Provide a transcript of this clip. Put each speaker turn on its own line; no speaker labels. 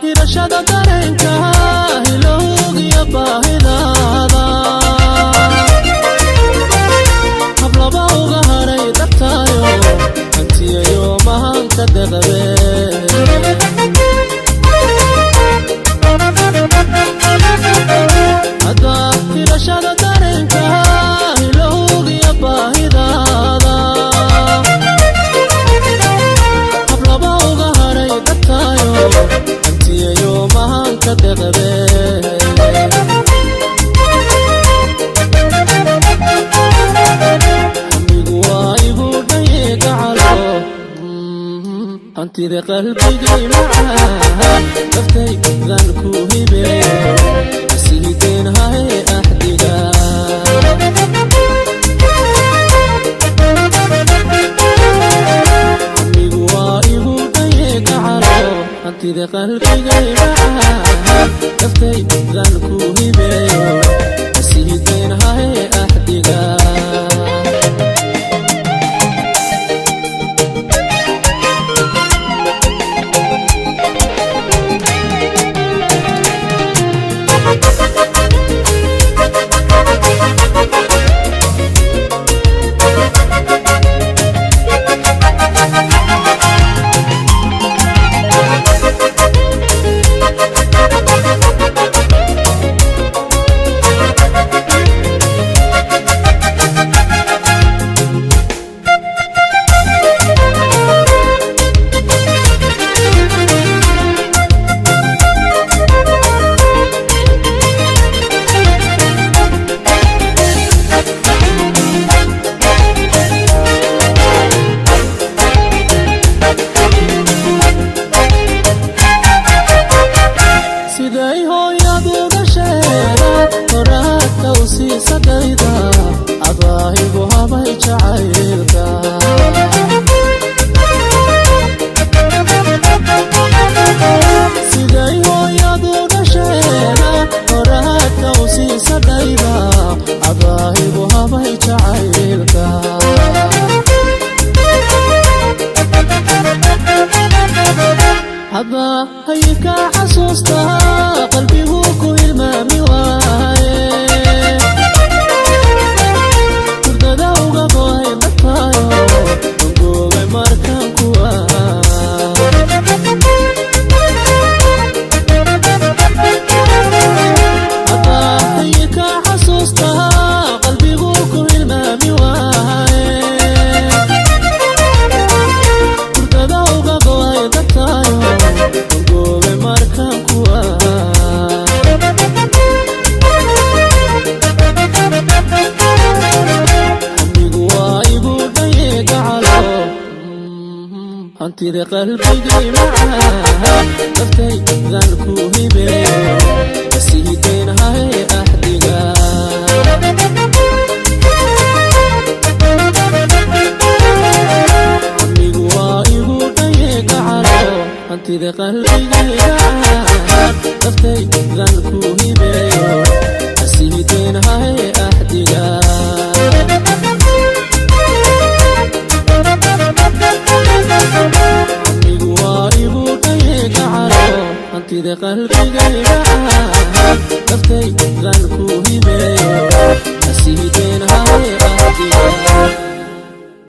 Hirashada dareenka hilowgiyo baahidaada, hablaba uga hadhay dartaayo, hantiyayo mahanka deqabe. Haddaa hirashada dareenka hilowgiyo baahidaada, hablaba uga hadhay dartaayo, hantiyayo mahanka deqabe. Amigu waa igu dhaye gacalo, hantida qalbigay macaa, naftaydan ku hibeeyo, asiideen haye axdiga. Amigu waa igu dhaye gacalo, hantida qalbigay macaa, naftaydan ku hibeeyo, asiideen haye axdiga. Siday hooyadu dhasheeda horaadka u siisadayda, adaahigu habay jacaylka. Siday hooyadu dhasheeda horaadka u siisadayda, adaahigu habay jacaylka. Hadda hayka xasuustaa, qalbigu ku hilmaami waaye, hurdada uga go'ay dartaayo, wangoobay markaan ku. Hadda hayka xasuustaa, qalbigu ku hilmaami waaye, hurdada uga go'ay dartaayo, wangoobay markaan ku. Amigu waa igu dhaye gacalo, hantida qalbigay macaa, naftaydan ku hibeeyo, asiideen haye axdiga. Amigu waa igu dhaye gacalo, hantida qalbigay macaa, naftaydan ku hibeeyo, asiideen haye axdiga. Amigu waa igu dhaye gacalo, hantida qalbigay macaa, naftaydan